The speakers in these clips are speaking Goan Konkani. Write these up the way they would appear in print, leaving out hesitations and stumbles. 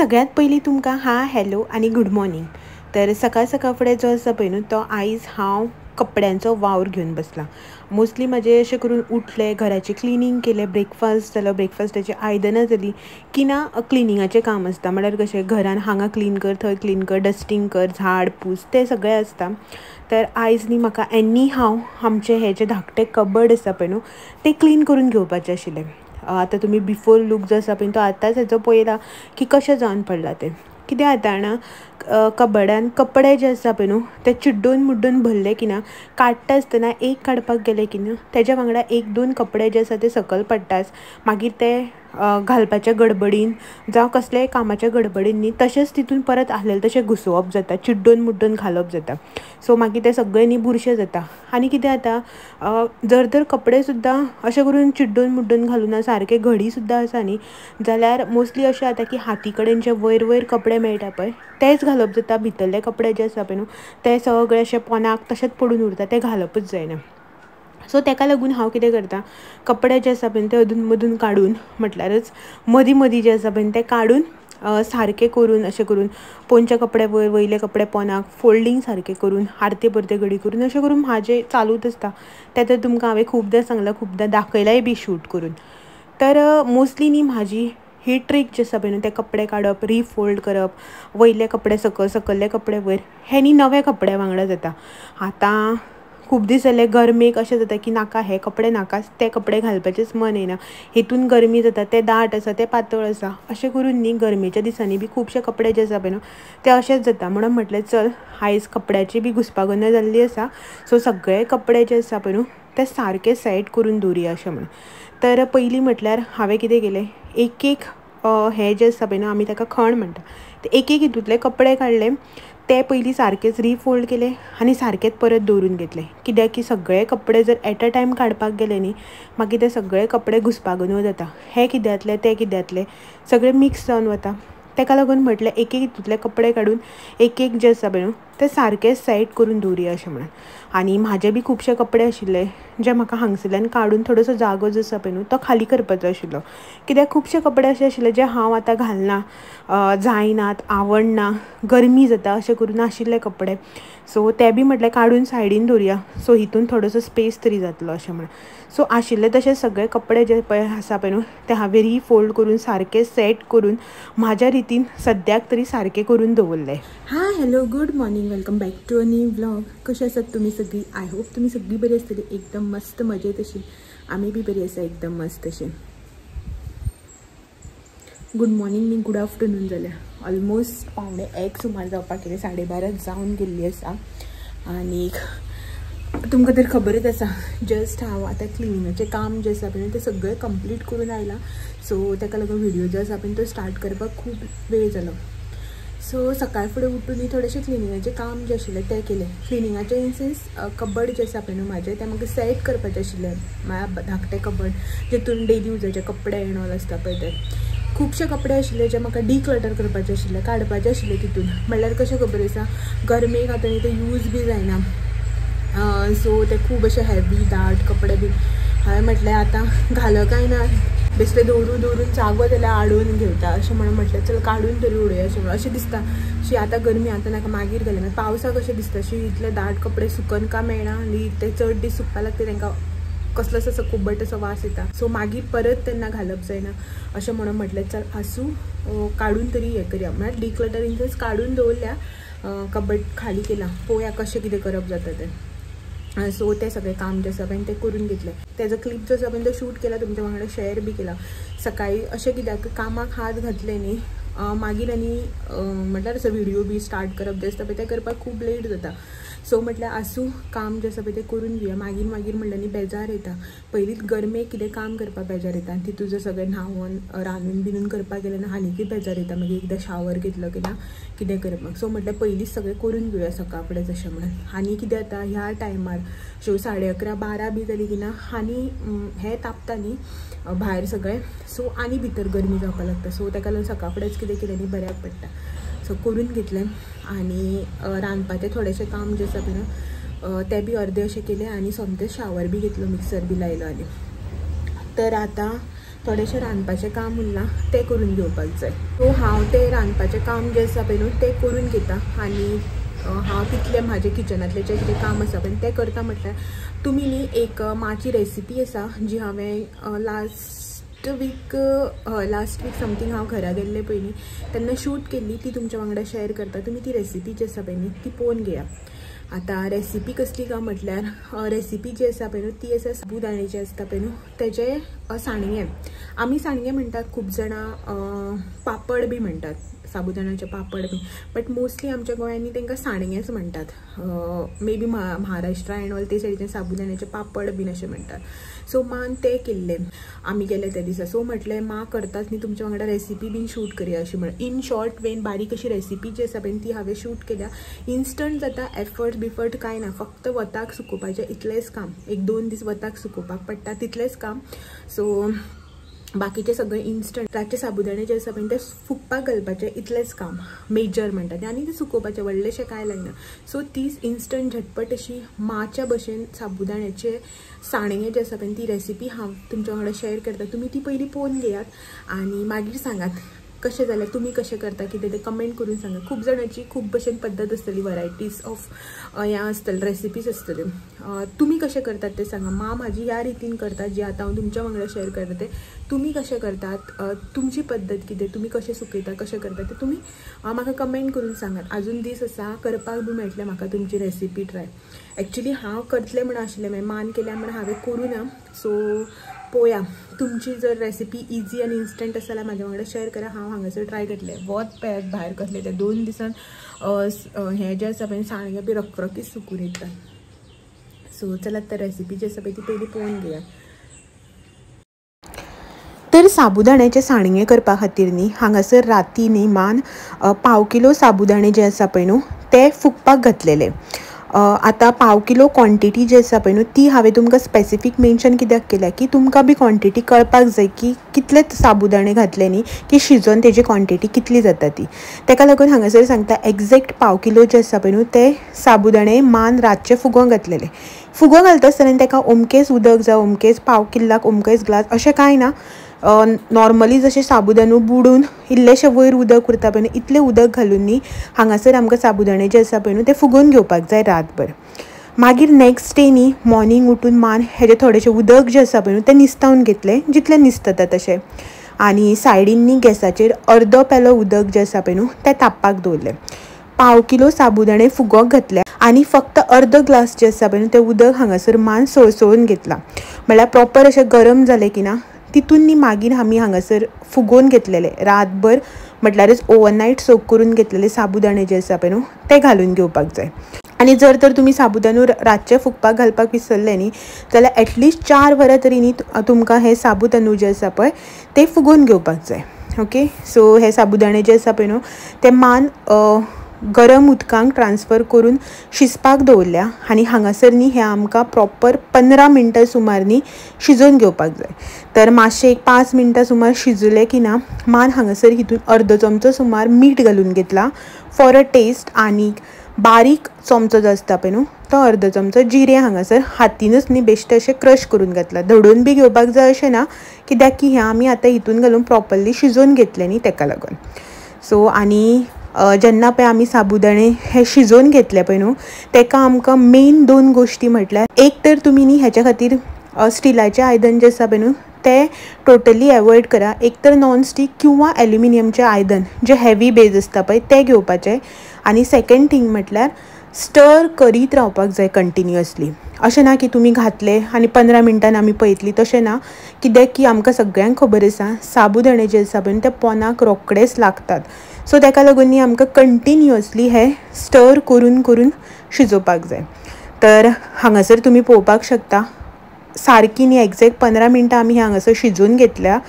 सगळ्यात पयलीं तुमकां हा हॅलो आनी गूड मॉर्निंग। तर सकाळ सकाळ फुडें जो आसा पळय न्हू तो आयज हांव कपड्यांचो वावर घेवन बसला। मोस्टली म्हाजें अशें करून उठलें, घराचें क्लिनींग केलें, ब्रेकफास्ट जालो, ब्रेकफास्टाची आयदनां जालीं की ना क्लिनिंगाचें काम आसता। म्हळ्यार कशें घरान हांगा क्लीन कर, थंय क्लीन कर, डस्टींग कर, झाड पूस, तें सगळें आसता। तर आयज न्ही म्हाका एनी हांव आमचें हें जें धाकटें कबर्ड आसा पळय न्हू तें क्लीन करून घेवपाचें आशिल्लें। आतां तुमी बिफोर लूक जो आसा पळय तो आतांच हेजो पळयला की कशें जावन पडलां तें। कितें जाता जाणा, कबडान कपडे जे आसा पळय न्हू ते चिड्डून मुड्डून भरले की ना काडटा आसतना एक काडपाक गेले की ना तेज्या वांगडा एक दोन कपडे जे आसा ते सकयल पडटाच, मागीर ते घालपाच्या गडबडीन जावं कसल्याय कामाच्या गडबडीन न्ही तशेंच तितून परत आसलेलें तशें घुसोवप जाता, चिड्डून मुड्डून घालप जाता। सो मागीर ते सगळें न्ही बुरशें जाता। आनी कितें जाता, जर तर कपडे सुद्दां अशें करून चिड्डून मुड्डून घालूना सारके घडी सुद्दां आसा न्ही जाल्यार मोस्टली अशें जाता की हाती कडेन जे वयर वयर कपडे मेळटा पळय तेच घालप जाता, भितरले कपडे जे आसा पळय न्हू ते सगळे अशे पोनाक तशेंच पडून उरता, ते घालपूच जायना। सो तेका लागून हांव कितें करता, कपडे जे आसा पळय ते अदून मदून काडून म्हटल्यारच मदीं मदीं जे आसा पळय ते काडून सारके करून अशें करून पोनचे कपडे वयर वयले कपडे पोनाक फोल्डींग सारके करून आरते परते घडी करून अशें करून म्हाजें चालूच आसता। तें तर तुमकां हांवें खुबदां सांगलां, खुबदां दाखयलाय बी शूट करून। तर मोस्टली न्ही म्हाजी ही ट्रीक जी आसा पळय न्हू ते कपडे काडप, रिफोल्ड करप, वयले कपडे सकयल सकयल्ले कपडे वयर, हें न्ही नवे कपड्या वांगडा जाता। आतां खूब दीस जाले गरमेक अशें जाता की नाका हे कपडे नाकाच, ते कपडे घालपाचेंच मन येना, हेतून गरमी जाता, ते दाट आसा ते पातळ आसा, अशें करून न्ही गरमेच्या दिसांनी बी खुबशे कपडे जे आसा पळय न्हू ते अशेंच जाता। म्हणून म्हटलें चल आयज कपड्याची बी घुसपागोंदळ जाल्ली आसा, सो सगळे कपडे जे आसा पळय न्हू ते सारके सेट करून दवरुया अशें म्हणून। तर पयलीं म्हटल्यार हांवें कितें केलें, एक एक हें जें आसा पळय न्हू आमी ताका खण म्हणटा, ते एक एक हितूंतले कपडे काडले, ते पयलीं सारकेच रिफोल्ड केले आनी सारकेच परत दवरून घेतले। कित्याक की सगळे कपडे जर एट अ टायम काडपाक गेले न्ही मागीर ते सगळे कपडे घुसपागोंदळ जाता, हे कित्यांतले ते कित्यांतले सगळे मिक्स जावन वता। तेका लागून म्हटलें एक एक हितूंतले कपडे काडून एक एक जे आसा पळय न्हू ते सारके सेट करून दवरुया अशें म्हणून। आनी म्हाजे बी खुबशे कपडे आशिल्ले जे म्हाका हांगसरल्यान काडून थोडोसो जागो जो आसा पळय न्हू तो खाली करपाचो आशिल्लो, कित्याक खुबशे कपडे अशे आशिल्ले जे हांव आतां घालना, जायनात, आवडना, गरमी जाता अशें करून आशिल्ले कपडे। सो ते बी म्हटलें काडून सायडीन दवरुया, सो हितून थोडोसो स्पेस तरी जातलो अशें म्हणून। सो आशिल्ले तशे सगळे कपडे जे पळय आसा पळय न्हू ते हांवें रिफोल्ड करून सारके सेट करून म्हाज्या रितीन सद्याक तरी सारके करून दवरले। हा hello good morning, welcome back to a new vlog. कशी आसात तुमी सगळीं? I hope तुमी सगळीं बरी आसतली, एकदम मस्त मजेत अशी। आमी बी बरी आसा एकदम मस्त अशी। गुड मॉर्निंग न्ही गुड आफ्टरनून जाल्या, ऑलमोस्ट 12:45 सुमार जावपाक गेले, 12:30 जावन गेल्ली आसा। आनीक तुमकां तर खबरच आसा, जस्ट हांव आतां क्लिनिंगाचें काम जें आसा पळय तें सगळें कंप्लीट करून आयलां। सो ताका लागून व्हिडियो जो आसा पळय तो स्टार्ट करपाक खूब वेळ जालो। सो सकाळ फुडें उठून थोडेशें क्लिनिंगाचें काम जें आशिल्लें तें केलें। क्लिनिंगाचें इन सेन्स कबड जें आसा पळय न्हू म्हाजें तें म्हाका सेट करपाचें आशिल्लें, म्हळ्यार धाकटें कबड जेतून डेली युजाचे कपडे एंड ऑल आसता पळय ते खुबशे कपडे आशिल्ले जे म्हाका डिक्लटर करपाचे आशिल्ले, काडपाचे आशिल्ले तितून। म्हणल्यार कशें खबर आसा, गरमेक आतां न्ही ते यूज बी जायना, सो ते खूब अशे हेवी दाट कपडे बी हांवें म्हटलें आतां घालप काय ना, बेश्टे दवरून दवरून जागो जाल्यार आडोवन घेवता अशें म्हणून म्हटलें चल काडून तरी उडोवया अशें म्हणून। अशें दिसता शी आतां गरमी आतां नाका मागीर घालया, मागीर पावसाक अशें दिसता शी इतले दाट कपडे सुकन का मेळना आनी ते चड दीस सुकपाक लागता, तांकां कसलोसो असो कुबट असो वास येता, सो मागीर परत तेन्ना घालप जायना अशें म्हणून म्हटलें चल आसूं काडून तरी हें करया। म्हळ्यार डिक्लटर इन सेन्स काडून दवरल्या, कबड खाली केलां, पळोवया कशें कितें करप जाता तें। सो तें सगळें काम जें आसा पळय तें करून घेतलें, तेजो क्लिप जो आसा पळय तो शूट केला, तुमच्या वांगडा शेअर बी केला। सकाळीं अशें कित्याक कामाक हात घातले न्ही मागीर आनी म्हटल्यार असो व्हिडियो बी स्टार्ट करप जें आसता पळय तें करपाक खूब लेट जाता। सो म्हटल्यार आसूं काम जें आसा पळय तें करून घेवया, मागीर मागीर म्हणल्यार न्ही बेजार येता, पयलींच गरमेक कितें काम करपाक बेजार येता आनी तितून जर सगळें न्हांवन रांदून बिनून करपाक गेलें ना आनीकय बेजार येता, मागीर एकदां शावर घेतलो की ना कितें करपाक। सो म्हटल्यार पयलींच सगळें करून घेवया सकाळ फुडें तशें म्हणून। आनी कितें जाता ह्या टायमार अश्यो 11:30 12 बी जाली की ना आनी हें तापता न्ही भायर सगळें, सो आनी भितर गरमी जावपाक लागता। सो ताका लागून सकाळ फुडेंच कितें केलें न्ही बऱ्याक पडटा। सो करून घेतलें आनी रांदपाचें थोडेशें काम जें आसा पळय तें बी अर्दें अशें केलें आनी सोमतें शावर बी घेतलो, मिक्सर बी लायलो। आनी तर आतां थोडेशें रांदपाचें काम उरलां तें करून घेवपाक जाय. सो हांव तें रांदपाचें काम जें आसा पळय न्हू तें करून घेता आनी हांव तितलें म्हाजें किचनांतलें जें कितें काम आसा पळय तें करता. म्हटल्यार तुमी न्ही एक माची रेसिपी आसा जी हांवें लास्ट वीक समथींग हांव घरा गेल्लें पयलीं तेन्ना शूट केल्ली, ती तुमच्या वांगडा शेअर करता. तुमी ती रेसिपी जी आसा पळय न्ही ती पळोवन घेया. आतां रेसिपी कसली काय म्हटल्यार रेसिपी जी आसा पळय न्हू ती आसा साबुदाण्याची आसता पळय न्हू तेजे सांडगे. आमी सांडगे म्हणटात, खूब जाणां पापड बी म्हणटात, साबुदाण्याचे पापड बी, बट मोस्टली आमच्या गोंयांनी तांकां सांडगेच म्हणटात. May be Maharashtra and all ते सायडीच्यान साबुदाण्याचे पापड बीन अशें म्हणटात. सो मान ते केल्ले आमी गेले त्या दिसा. सो म्हटलें मा करताच न्ही तुमच्या वांगडा रेसिपी बीन शूट करया अशी म्हण इन शॉर्ट वेन बारीक अशी रेसिपी जी आसा पळय ती हांवें शूट केल्या. इन्स्टंट जाता, एफर्ट बिफर्ट कांय ना, फक्त वताक सुकोवपाचें इतलेंच काम. एक दोन दीस वताक सुकोवपाक पडटा तितलेंच काम. सो बाकीचे सगळे इन्स्टंट. रातचे साबुदाणे जे आसा पळय ते फुगपाक घालपाचें इतलेंच काम मेजर म्हणटा तें, आनी ते सुकोवपाचें, व्हडलेशें कांय लागना. सो तीच इन्स्टंट झटपट अशी माच्या भशेन साबुदाण्याचे सांडगे जे आसा पळय ती रेसिपी हांव तुमच्या वांगडा शेअर करता. तुमी ती पयलीं पळोवन घेयात आनी मागीर सांगात कशें जालें, तुमी कशें करता कितें तें कमेंट करून सांगा. खूब जाणांची खूब भशेन पद्दत आसतली, वरायटीज ऑफ हें आसतलें, रेसिपीज आसतल्यो. तुमी कशें करतात तें सांगा. माँ म्हाजी ह्या रितीन करता जी आतां हांव तुमच्या वांगडा शेअर करता तें तुमी कशें करतात, तुमची पद्दत कितें, तुमी कशें सुकयता, कशें करता तें तुमी म्हाका कमेंट करून सांगात. आजून दीस आसा, करपाक बी मेळटलें म्हाका तुमची रेसिपी ट्राय. एक्चुली हांव करतलें म्हण आशिल्लें, मागीर मान केल्या म्हण हांवें करूं ना. सो पळोवया तुमची जर रेसिपी इजी आनी इन्स्टंट आसा जाल्यार म्हाज्या वांगडा शेअर करा. हांव हांगासर ट्राय करतलें. वत पळयात भायर कसलें तें, 2 दिसान हें जें आसा पळय सांडगे बी रखरखीत सुकून येता. सो चलात तर रेसिपी जी आसा पळय ती पयलीं पळोवन घेया. तर साबुदाण्याचे सांडगे करपा खातीर न्ही हांगासर राती न्ही मान पाव किलो साबुदाणे जे आसा पळय न्हू ते फुगपाक घातलेले. आतां पाव किलो क्वॉन्टिटी जी आसा पळय न्हू ती हांवें तुमकां स्पेसिफीक मेन्शन कित्याक केल्या की तुमकां बी क्वॉन्टिटी कळपाक जाय की कितले साबुदाणे घातले न्ही की शिजोवन तेजी क्वॉन्टिटी कितली जाता ती. तेका लागून हांगासर सांगता एग्जॅक्ट पाव किलो जे आसा पळय न्हू ते साबुदाणे मान रातचे फुगोवंक घातलेले. फुगोवंक घालता आसतना तेका अमकेच उदक जावं अमकेच पाव किल्लाक अमकेच ग्लास अशें कांय ना. नॉर्मली जशें साबुदाणो बुडून इल्लेशें वयर उदक उरता पळय न्हू इतलें उदक घालून न्ही हांगासर आमकां साबुदाणे जे आसा पळय न्हू ते फुगोवन घेवपाक जाय रातभर. मागीर नेक्स्ट डे न्ही मॉर्निंग उठून मान हेजें थोडेशें उदक जें आसा पळय न्हू तें निस्तावन घेतलें जितलें निस्तता तशें, आनी सायडीन न्ही गॅसाचेर अर्दो पेलो उदक जें आसा पळय न्हू तें तापपाक दवरलें. पाव किलो साबुदाणे फुगोवंक घातले आनी फक्त अर्दो ग्लास जे आसा पळय न्हू तें उदक हांगासर मान सोळसोळून घेतलां. म्हळ्यार प्रॉपर अशें गरम जालें की ना तितून न्ही मागीर आमी हांगासर फुगोवन घेतलेले रातभर, म्हटल्यारच ओवरनायट सोक करून घेतलेले साबुदाणे जे आसा पळय न्हू ते घालून घेवपाक जाय. आनी जर तर तुमी साबुदाणो रातचे फुगपाक घालपाक विसरले न्ही जाल्यार एटलिस्ट 4 वरां तरी न्ही तुमकां हे साबुदाणो जे आसा पळय ते फुगोवन घेवपाक जाय. ओके, सो हे साबुदाणे जे आसा पळय न्हू ते मान गरम उदकांक ट्रान्सफर करून शिजपाक दवरल्या आनी हांगासर न्ही हें आमकां प्रॉपर 15 मिनटां सुमार न्ही शिजोवन घेवपाक जाय. तर मातशें एक 5 मिनटां सुमार शिजले की ना मान हांगासर हितून अर्दो चमचो सुमार मीठ घालून घेतला फॉर अ टेस्ट, आनी बारीक चमचो जो आसता पळय न्हू तो अर्दो चमचो जिरें हांगासर हातीनच न्ही बेश्टें अशें क्रश करून घातला. धडोवन बी घेवपाक जाय अशें ना कित्याक की हें आमी आतां हितून घालून प्रॉपरली शिजोवन घेतलें न्ही तेका लागून. सो आनी जेन्ना पळय आमी साबुदाणे हे शिजोवन घेतले पळय न्हू तेका आमकां मेन 2 गोश्टी म्हटल्यार एक तर तुमी न्ही हेच्या खातीर स्टिलाचें आयदन जें आसा पळय न्हू ते टोटली एवॉयड करा. एक तर नॉनस्टीक किंवा एल्युमिनियमचें आयदन जें हेवी बेज आसता पळय तें घेवपाचें. आनी सेकेंड थींग म्हटल्यार स्टर करीत रावपाक जाय कंटिन्युअसली. अशें ना की तुमी घातले आनी 15 मिनटान आमी पळयतली, तशें ना, कित्याक की आमकां सगळ्यांक खबर आसा साबुदाणे जे आसा पळय ते पोनाक रोखडेच लागतात. सो तेका लागून न्ही आमकां कंटिन्युअसली हे स्टर करून करून शिजोवपाक जाय. तर हांगासर तुमी पळोवपाक शकता सारकी न्ही एग्जॅक्ट 15 मिनटां आमी हांगासर शिजोवन घेतल्या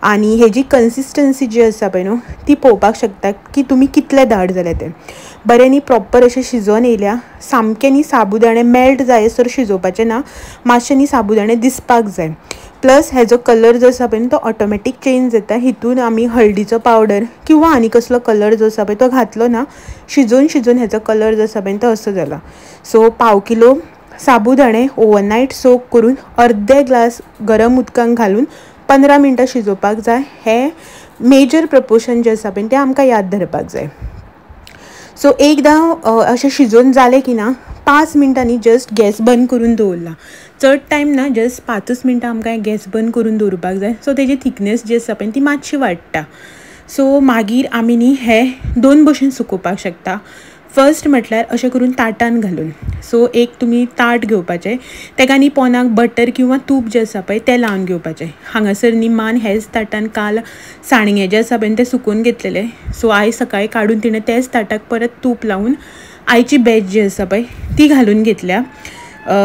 आनी हेजी कन्सिस्टन्सी जी आसा पळय न्हू ती पळोवपाक शकता की तुमी कितले दाट जाले ते. बरें न्ही प्रॉपर अशें शिजोवन येयल्या, सामकें न्ही साबुदाणे मेल्ट जायसर शिजोवपाचें ना, मातशें न्ही साबुदाणे दिसपाक जाय. प्लस हेजो कलर जो आसा पळय न्हू तो ऑटोमॅटीक चेंज जाता. हितून आमी हळदीचो पावडर किंवा आनी कसलो कलर जो आसा पळय तो घातलो ना, शिजोवन शिजोवन हेजो कलर जो आसा पळय तो असो जाला. सो पाव किलो साबुदाणे ओवरनायट सोक करून अर्दे ग्लास गरम उदकांत घालून 15 मिनटां शिजोवपाक जाय. हें मेजर प्रपोर्शन जें आसा पळय तें आमकां याद धरपाक जाय. सो एकदां अशें शिजोवन जालें की ना 5 मिनटांनी जस्ट गॅस बंद करून दवरला. चड टायम ना, जस्ट 5 मिनटां आमकां गॅस बंद करून दवरपाक जाय. सो तेजी थिकनेस जी आसा पळय ती मातशी वाडटा. सो मागीर आमी न्ही हे 2 भशेन सुकोवपाक शकता. फर्स्ट म्हटल्यार अशें करून ताटान घालून. सो एक तुमी ताट घेवपाचें, तेका न्ही पोनाक बटर किंवा तूप जें आसा पळय तें लावन घेवपाचें. हांगासर न्ही मान हेच ताटान काल सांडगे जे आसा पळय तें सुकोवन घेतलेलें. सो आयज सकाळीं काडून तिणें तेच ताटाक परत तूप लावन आयची बॅच जी आसा पळय ती घालून घेतल्या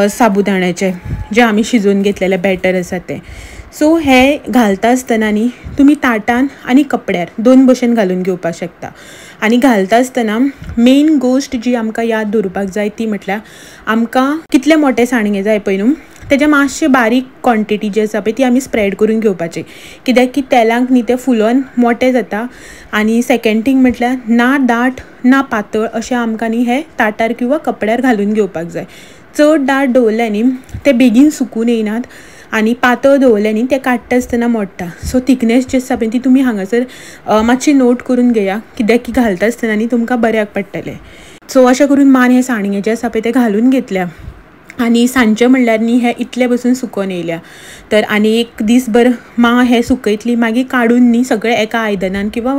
साबुदाण्याचें जें आमी शिजोवन घेतलेलें बॅटर आसा तें. सो हे घालता आसतना न्ही तुमी ताटान आनी कपड्यार 2 भशेन घालून घेवपाक शकता. आनी घालता आसतना मेन गोश्ट जी आमकां याद दवरपाक जाय ती म्हटल्यार आमकां कितले मोटे सांडगे जाय पळय न्हू तेजे मातशे बारीक क्वॉन्टिटी जी आसा पळय ती आमी स्प्रेड करून घेवपाची, कित्याक की तेलांक न्ही तें फुलोन मोटें जाता. आनी सेकेंड थींग म्हटल्यार ना दाट ना पातळ अशें आमकां न्ही हें ताटार किंवा कपड्यार घालून घेवपाक जाय. चड दाट दवरलें न्ही तें बेगीन सुकून येयनात आनी पातळ दवरलें न्ही तें काडटा आसतना मोडटा. सो थिकनेस जी आसा पळय ती तुमी हांगासर मातशी नोट करून घेया, कित्याक की घालता आसतना न्ही तुमकां बऱ्याक पडटलें. सो अशें करून मान हें सांडगे जें आसा पळय तें घालून घेतल्या आनी सांजचें म्हणल्यार न्ही हें इतलें बसून सुकोवन येयल्या. तर आनी एक दीसभर माँ हें सुकयतली, मागीर काडून न्ही सगळें एका आयदनान किंवा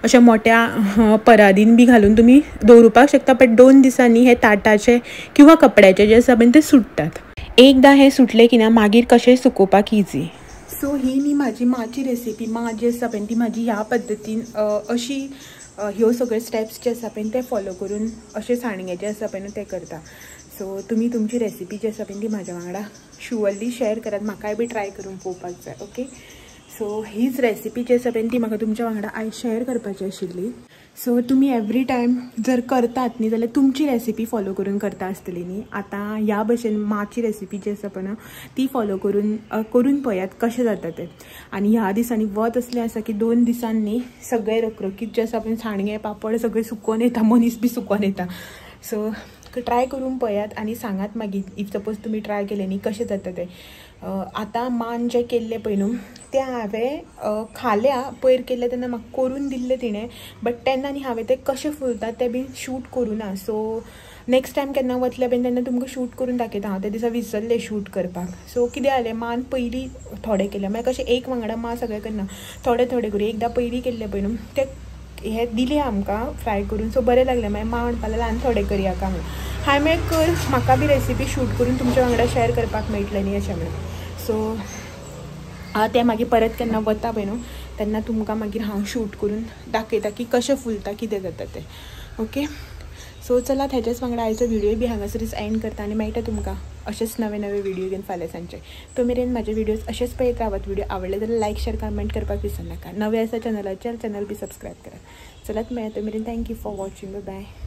अशें मोट्या परादीन बी घालून तुमी दवरुपाक शकता. बट 2 दिसांनी हे ताटाचे किंवा कपड्याचे जे आसा पळय ते सुट्टात. एकदां हें सुटलें की ना मागीर कशें सुकोवपाक इजी. सो ही न्ही म्हाजी माची रेसिपी. माँ जी आसा पळय ती म्हाजी ह्या पद्दतीन अशी ह्यो सगळे स्टेप्स जे आसा पळय ते फॉलो करून अशें सांडगे जे आसा पळय ते करता. सो तुमी तुमची रेसिपी जी आसा पळय ती म्हाज्या वांगडा शुअरली शेअर करात, म्हाकाय बी ट्राय करून पळोवपाक जाय. ओके, सो हीच रेसिपी जी आसा पळय ती म्हाका तुमच्या वांगडा आयज शेअर करपाची आशिल्ली. सो तुमी एवरी टायम जर करतात न्ही जाल्यार तुमची रेसिपी फॉलो करून करता आसतली न्ही. आतां ह्या भशेन माची रेसिपी जी आसा पळय ती फॉलो करून करून पळयात कशें जाता तें. आनी ह्या दिसांनी वत असलें आसा की 2 दिसांनी न्ही सगळें रखरखीत जें आसा पळय सांडगे पापड सगळें सुकोवन येता, मनीस बी सुकोवन येता. सो ट्राय करून पळयात आनी सांगात मागीर if suppose तुमी ट्राय केलें न्ही कशें जाता तें. आतां मान जें केल्लें पळय न्हू तें हांवें खाल्या पयर केल्लें तेन्ना म्हाका करून दिल्लें तिणें, बट तेन्ना न्ही हांवें तें कशें फुलता तें बीन शूट करूं ना. सो नेक्स्ट टायम केन्ना वतलें पळय तेन्ना तुमकां शूट करून दाखयता. हांव त्या दिसा विसरलें शूट करपाक. सो कितें जालें मान पयलीं थोडें केलें, मागीर कशें एक वांगडा माँ सगळें करना, थोडें थोडें करून एकदां पयलीं केल्लें पळय न्हू तें हे दिलें आमकां फ्राय करून. सो बरें लागलें. मागीर माँ म्हणपाक लागलें आनी थोडें करया काय म्हणून. हांवें मागीर कर, म्हाका बी रेसिपी शूट करून तुमच्या वांगडा शेअर करपाक मेळटलें न्ही अशें म्हणून. सो तें मागीर परत केन्ना वता पळय न्हू तेन्ना तुमकां मागीर हांव शूट करून दाखयता की कशें फुलता कितें जाता तें. ओके, सो चलात हेच्याच वांगडा आयचो व्हिडिओ बी हांगासरूच एंड करता आनी मेळटा तुमकां अशेंच नवे नवे व्हिडिओ घेवन फाल्यां सांजचे. तो मेरेन म्हाजे व्हिडियोज अशेंच पळयत रावात. व्हिडिओ आवडले जाल्यार लायक शेअर कमेंट करपाक विसरनाका. नवे आसा चॅनलाचेर चॅनल बी सबस्क्रायब करात. चलात मेळटा तो मेरेन thank you for watching. Bye.